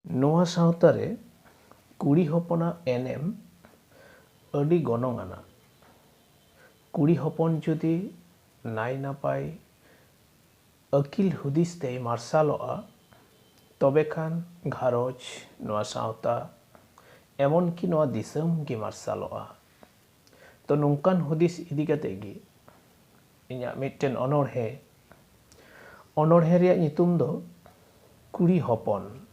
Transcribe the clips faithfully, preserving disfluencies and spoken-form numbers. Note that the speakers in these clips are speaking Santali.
ᱱᱚᱣᱟ ᱥᱟᱶᱛᱟ ᱨᱮ ᱠᱩᱲᱤ ᱦᱚᱯᱚᱱᱟᱜ ᱮᱱᱮᱢ ᱟᱹᱰᱤ ᱜᱚᱱᱚᱝ ᱟᱱᱟᱜ᱾ ᱠᱩᱲᱤ ᱦᱚᱯᱚᱱ ᱡᱩᱫᱤ ᱱᱟᱭ ᱱᱟᱯᱟᱭ ᱟᱹᱠᱤᱞ ᱦᱩᱫᱤᱥ ᱛᱮᱭ ᱢᱟᱨᱥᱟᱞᱚᱜᱼᱟ, ᱛᱚᱵᱮ ᱠᱷᱟᱱ ᱜᱷᱟᱨᱚᱸᱡᱽ, ᱱᱚᱣᱟ ᱥᱟᱶᱛᱟ, ᱮᱢᱚᱱ ᱠᱤ ᱱᱚᱣᱟ ᱫᱤᱥᱚᱢ ᱜᱮ ᱢᱟᱨᱥᱟᱞᱚᱜᱼᱟ᱾ ᱛᱚ, ᱱᱚᱝᱠᱟᱱ ᱦᱩᱫᱤᱥ ᱤᱫᱤ ᱠᱟᱛᱮ ᱜᱮ ᱤᱧᱟᱹᱜ ᱢᱤᱫᱴᱮᱱ ᱚᱱᱚᱬᱦᱮ᱾ ᱚᱱᱚᱬᱦᱮ ᱨᱮᱭᱟᱜ ᱧᱩᱛᱩᱢ ᱫᱚ ᱠᱩᱲᱤ ᱦᱚᱯᱚᱱ᱾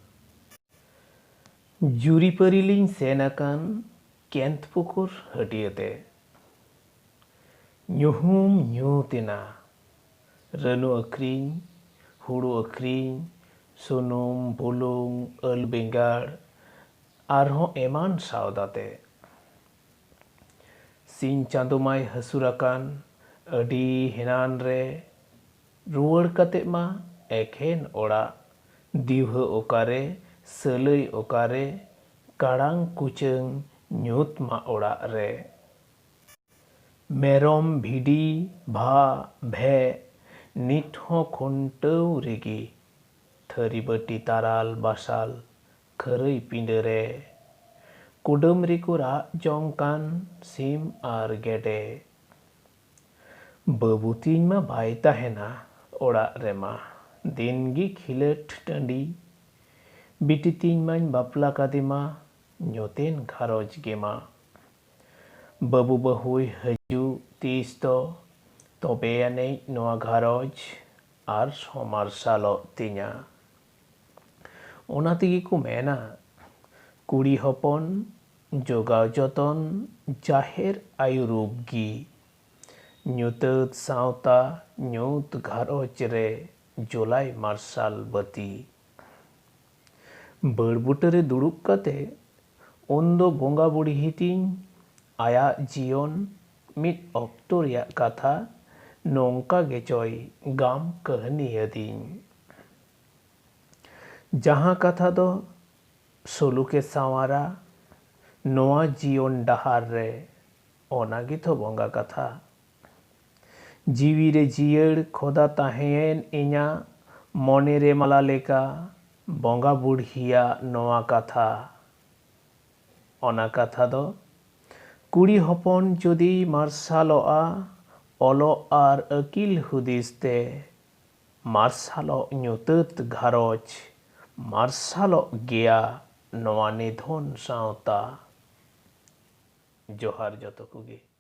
ᱡᱩᱨᱤᱯᱟᱹᱨᱤ ᱞᱤᱧ ᱥᱮᱱ ᱟᱠᱟᱱ ᱠᱮᱱᱛ ᱯᱩᱠᱩᱨ ᱦᱟᱹᱴᱤᱭᱟᱹ ᱛᱮ᱾ ᱧᱩᱦᱩᱢ ᱧᱩᱛ ᱮᱱᱟ, ᱨᱟᱹᱱᱩ ᱟᱹᱠᱷᱨᱤᱧ, ᱦᱩᱲᱩ ᱟᱹᱠᱷᱨᱤᱧ, ᱥᱩᱱᱩᱢ, ᱵᱩᱞᱩᱝ, ᱟᱹᱞᱩ, ᱵᱮᱸᱜᱟᱲ, ᱟᱨᱦᱚᱸ ᱮᱢᱟᱱ ᱥᱟᱣᱫᱟ ᱛᱮ᱾ ᱥᱤᱧ ᱪᱟᱸᱫᱚ ᱢᱟᱭ ᱦᱟᱹᱥᱩᱨ ᱟᱠᱟᱱ ᱟᱹᱰᱤ ᱦᱮᱱᱟᱱ ᱨᱮ, ᱨᱩᱣᱟᱹᱲ ᱠᱟᱛᱮ ᱢᱟ ᱮᱠᱷᱮᱱ ᱚᱲᱟᱜ᱾ ᱫᱤᱣᱦᱟᱹ ᱚᱠᱟᱨᱮ, ᱥᱟᱹᱞᱟᱹᱭ ᱚᱠᱟᱨᱮ, ᱠᱟᱲᱟᱝ ᱠᱩᱪᱟᱹᱝ ᱧᱩᱛ ᱢᱟ ᱚᱲᱟᱜ ᱨᱮ᱾ ᱢᱮᱨᱚᱢ ᱵᱷᱤᱰᱤ ᱵᱷᱟ ᱵᱷᱮ ᱱᱤᱛ ᱦᱚᱸ ᱠᱷᱩᱱᱴᱟᱹᱣ ᱨᱮᱜᱮ᱾ ᱛᱷᱟᱹᱨᱤ ᱵᱟᱹᱴᱤ ᱛᱟᱨᱟᱞ ᱵᱟᱥᱟᱞ ᱠᱷᱟᱹᱨᱟᱹᱭ ᱯᱤᱸᱰᱟᱹ ᱨᱮ, ᱠᱩᱰᱟᱹᱢ ᱨᱮᱠᱚ ᱨᱟᱜ ᱡᱚᱝ ᱠᱟᱱ ᱥᱤᱢ ᱟᱨ ᱜᱮᱰᱮ᱾ ᱵᱟᱹᱵᱩ ᱛᱤᱧ ᱢᱟ ᱵᱟᱭ ᱛᱟᱦᱮᱱᱟ ᱚᱲᱟᱜ ᱨᱮᱢᱟ, ᱫᱤᱱ ᱜᱮ ᱠᱷᱤᱞᱟᱹᱴ ᱴᱟᱺᱰᱤ᱾ ᱵᱤᱴᱤ ᱛᱤᱧ ᱢᱟᱧ ᱵᱟᱯᱞᱟ ᱠᱟᱫᱮ ᱢᱟ, ᱧᱩᱛᱮᱱ ᱜᱷᱟᱨᱚᱸᱡᱽ ᱜᱮ ᱢᱟ᱾ ᱵᱟᱹᱵᱩ ᱵᱟᱹᱦᱩᱭ ᱦᱤᱡᱩᱜ ᱛᱤᱥ ᱫᱚ, ᱛᱚᱵᱮ ᱟᱹᱱᱤᱡ ᱱᱚᱣᱟ ᱜᱷᱟᱨᱚᱸᱡᱽ ᱟᱨᱦᱚᱸ ᱢᱟᱨᱥᱟᱞᱚᱜ ᱛᱤᱧᱟ᱾ ᱚᱱᱟ ᱛᱮᱜᱮ ᱠᱚ ᱢᱮᱱᱟ, ᱠᱩᱲᱤ ᱦᱚᱯᱚᱱ ᱡᱚᱜᱟᱣ ᱡᱚᱛᱚᱱ ᱡᱟᱦᱮᱨ ᱟᱭᱳ ᱨᱩᱯ ᱜᱮ᱾ ᱧᱩᱛᱟᱹᱛ ᱥᱟᱶᱛᱟ, ᱧᱩᱛ ᱜᱷᱟᱨᱚᱸᱡᱽ ᱨᱮ ᱡᱳᱞᱟᱭ ᱢᱟᱨᱥᱟᱞ ᱵᱟᱹᱛᱤ᱾ ᱵᱟᱹᱲ ᱵᱩᱴᱟᱹ ᱨᱮ ᱫᱩᱲᱩᱵ ᱠᱟᱛᱮ ᱩᱱᱫᱚ ᱵᱚᱸᱜᱟ ᱵᱩᱲᱦᱤ ᱛᱤᱧ ᱟᱭᱟᱜ ᱡᱤᱭᱚᱱ ᱢᱤᱫ ᱚᱠᱛᱚ ᱨᱮᱭᱟᱜ ᱠᱟᱛᱷᱟ ᱱᱚᱝᱠᱟ ᱜᱮᱪᱚᱭ ᱜᱟᱢ ᱠᱟᱹᱦᱱᱤ ᱟᱹᱫᱤᱧ᱾ ᱡᱟᱦᱟᱸ ᱠᱟᱛᱷᱟ ᱫᱚ ᱥᱩᱞᱩᱠᱮ ᱥᱟᱶᱟᱨᱟ ᱱᱚᱣᱟ ᱡᱤᱭᱚᱱ ᱰᱟᱦᱟᱨ ᱨᱮ, ᱚᱱᱟ ᱜᱮᱛᱚ ᱵᱚᱸᱜᱟ ᱠᱟᱛᱷᱟ᱾ ᱡᱤᱣᱤ ᱨᱮ ᱡᱤᱭᱟᱹᱲ ᱠᱷᱚᱫᱟ ᱛᱟᱦᱮᱸᱭᱮᱱ ᱤᱧᱟᱹᱜ ᱢᱚᱱᱮ ᱨᱮ ᱢᱟᱞᱟ ᱞᱮᱠᱟ, ᱵᱚᱸᱜᱟ ᱵᱩᱲᱦᱤᱭᱟᱜ ᱱᱚᱣᱟ ᱠᱟᱛᱷᱟ, ᱚᱱᱟ ᱠᱟᱛᱷᱟ ᱫᱚ, ᱠᱩᱲᱤ ᱦᱚᱯᱚᱱ ᱡᱩᱫᱤ ᱢᱟᱨᱥᱟᱞᱚᱜᱼᱟ, ᱚᱞᱚᱜ ᱟᱨ ᱟᱹᱠᱤᱞ ᱦᱩᱫᱤᱥ ᱛᱮ, ᱢᱟᱨᱥᱟᱞᱚᱜ ᱧᱩᱛᱟᱹᱛ ᱜᱷᱟᱨᱚᱸᱡᱽ, ᱢᱟᱨᱥᱟᱞᱚᱜ ᱜᱮᱭᱟ ᱱᱚᱣᱟ ᱱᱤᱫᱷᱚᱱ ᱥᱟᱶᱛᱟ᱾ ᱡᱚᱦᱟᱨ ᱡᱚᱛᱚ ᱠᱚᱜᱮ᱾